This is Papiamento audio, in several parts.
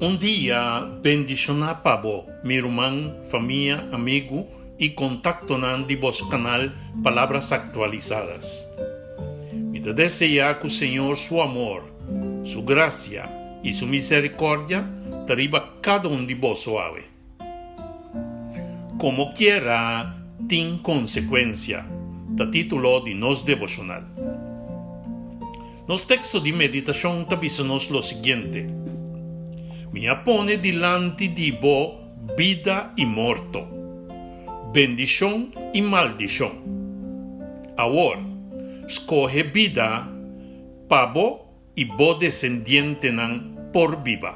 Un dia bendishoná pa bo, mi ruman, famia, amigu i kontaktonan di boso kanal Palabras Actualizadas. Mi ta deseá ku Señor su amor, su grasia i su miserikòrdia ta riba kada un di boso awe. Komokiera tin konsekuensia ta título di nos deboshonal. Nos teksto di meditashon ta bisa nos lo siguiente, Mi a pone dilanti di bo bida i morto, bendishon i maldishon. Awor, skohe bida pa bo i bo desendientenan por biba.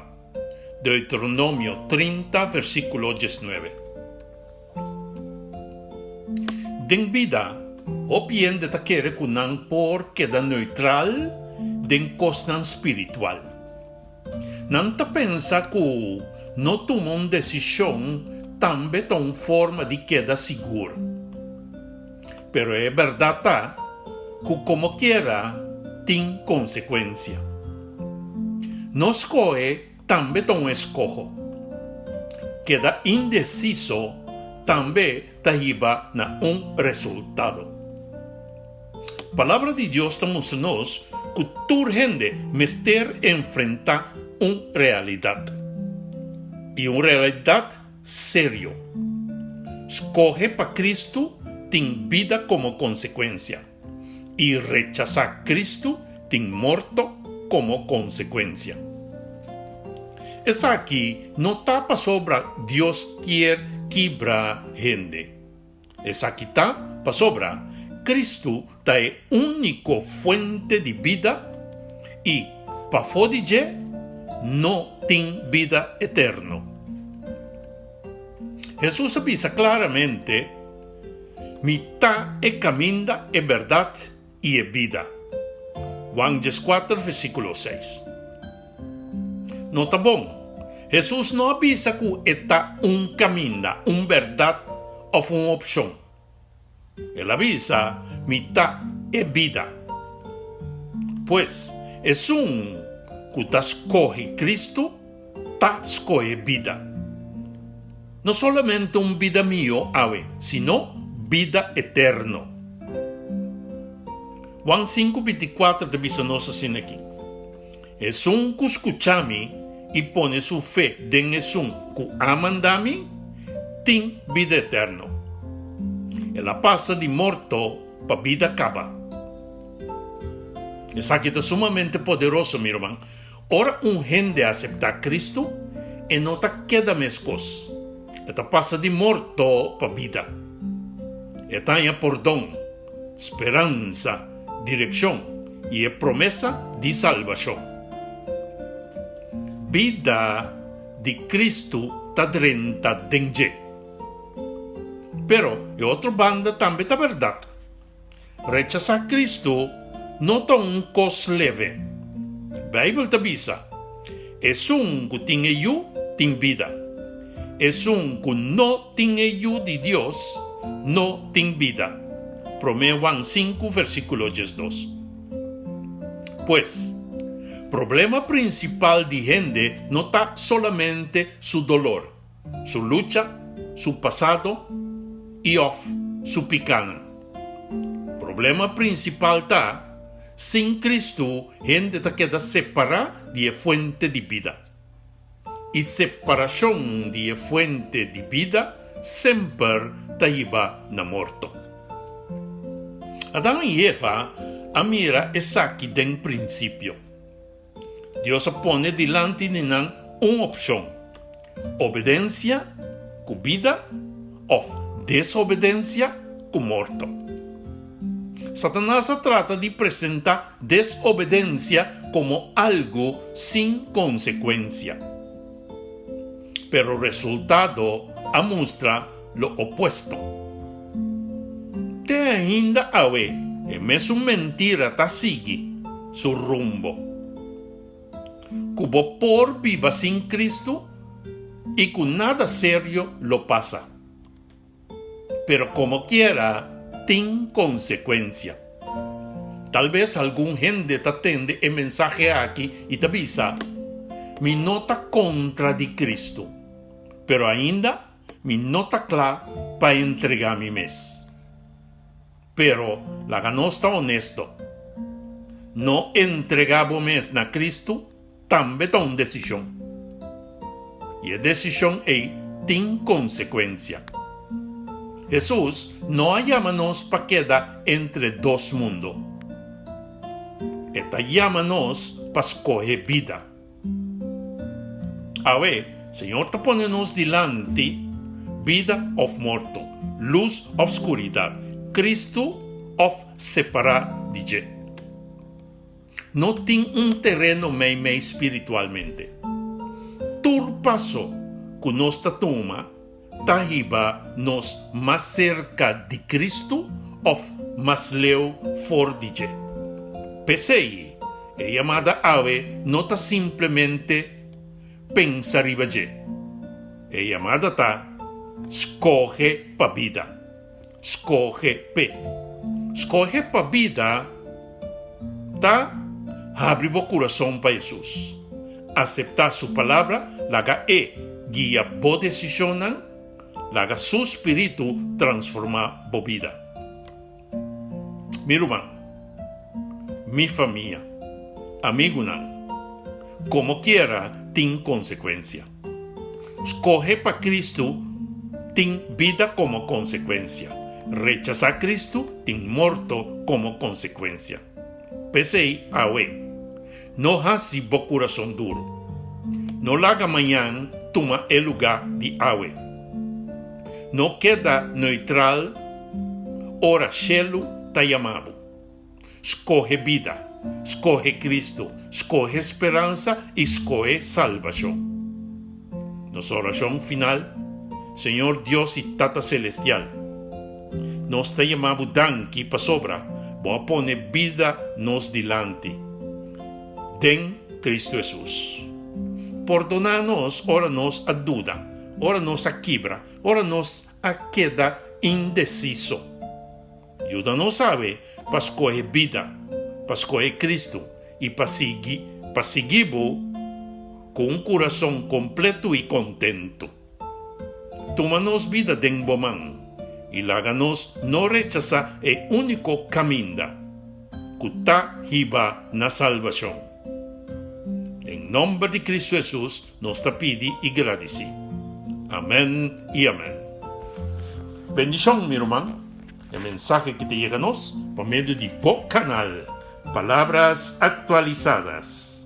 Deuteronomio 30 versíkulo 19. Den bida, hopi hende ta kere ku nan por keda neutral den kosnan spiritual. Nan ta pensa ku no tuma un desishon tambe ta un forma di keda sigur. Pero e bèrdat ta ku komokiera tin konsekuensia. No skohe tambe ta un eskoho. Keda indesiso tambe ta hiba na un resultado. Palabra di Dios ta mustra nos ku tur hende mester enfrentá un realidat. I un realidat serio. Skohe pa Kristu tin bida komo konsekuensia, i rechasá Kristu tin morto komo konsekuensia. Esaki no ta pasobra Dios kier kibra hende. Esaki ta pasobra Kristu ta e úniko fuente di bida i pafó di dje no tin bida eterno. Hesus a bisa klaramente, Mi ta e kaminda, e bèrdat i e bida. Juan 14 versíkulo 6. No ta bon. Hesus no a bisa ku e ta un kaminda, un bèrdat òf un opshon. El a bisa, Mi ta e bida. Pues, esun ku ta skohe Kristu ta skohe bida. No solamente un bida mihó awe, sino bida eterno. Juan 5, 24 ta bisa nos asina aki, Esun ku skucha mi i pone su fe den esun ku a manda mi, tin bida eterno. El a pasa di morto pa bida kaba. Esaki ta sumamente poderoso, mi ruman. Ora un hende aseptá Kristu, e no ta keda meskos. E ta pasa di morto pa bida. E ta haña pordon, speransa, direkshon i e promesa di salbashon. Bida di Kristu ta drenta den dje. Pero e otro banda tambe ta bèrdat. Rechasá Kristu no ta un kos leve. Beibel ta bisa, Esun ku tin e Yu tin bida. Esun ku no tin e Yu di Dios no tin bida. Promé Juan 5 versíkulo 12. Pues, problema prinsipal di hende no ta solamente su dolor. su lucha, su pasado i òf su pikánan. Problema prinsipal ta, sin Kristu hende ta keda separá di e fuente di bida. I separashon di e fuente di bida semper ta hiba na morto. Adam i Eva a mira esaki den prinsipio. Dios a pone dilanti di nan un opshon, obedensia ku bida òf desobedensia ku morto. Satanas a trata di presentá desobedensia komo algu sin konsekuensia. Pero resultado a mustra lo opuesto. Te ainda awe e mesun mentira ta sigui su rumbo. Ku bo por biba sin Cristo i ku nada serio lo pasa. Pero komokiera tin konsekuensia. Tal bes algun hende ta tende e mensahe aki i ta bisa, Mi no ta kontra di Kristu, pero ainda mi no ta kla pa entregá mi mes. Pero laga nos ta honesto, no entregá bo mes na Kristu tambe ta un desishon. I e desishon ei tin konsekuensia. Hesus no a yama nos pa keda entre dos mundo. E ta yama nos pa skohe bida. Awe, Señor ta pone nos dilanti bida òf morto, lus òf skuridat, Kristu òf separá di dje. No tin un tereno meimei spiritualmente. Tur paso ku nos ta tuma ta hiba nos mas serka di Kristu òf mas leu for di dje. P'esei, e yamada awe no ta simplemente pensa riba dje. E yamada ta, Skohe pa bida. Skohe p'e. Skohe pa bida ta habri bo kurason pa Hesus. Aseptá su Palabra, laga e guia bo desishonnan, laga su spiritu transformá bo bida. Mi ruman, mi famia, amigunan, komo kiera tin konsekuensia. Skohe pa Kristu tin bida komo konsekuensia. Rechasá Kristu tin morto komo konsekuensia. P'esei awe, no hasi bo kurason duru. No laga mañan tuma e lugá di awe. No keda neutral ora shelu ta yama bo. Skohe bida, skohe Kristu, skohe speransa i skohe salbashon. Nos orashon final, Señor Dios i Tata Selestial, nos ta yama Bo danki pasobra Bo a pone bida nos dilanti den Kristu Hesus. Pordoná nos ora nos a duda, ora nos a kibra, ora nos a keda indesiso. Yuda nos sabe pa skohe bida, pa skohe Kristu i pa sigui pa sigui bo ku un kurason kompletu i kontentu. Tuma nos bida den bo man i laga nos no rechasá e úniko kaminda ku ta hiba na salbashon. Den nòmber di Kristu Hesus nos ta pidi i gradisí. Amèn i amèn. Bendishon mi ruman. E mensahe ki ta yega nos pa medio di bo kanal Palabras Actualizadas.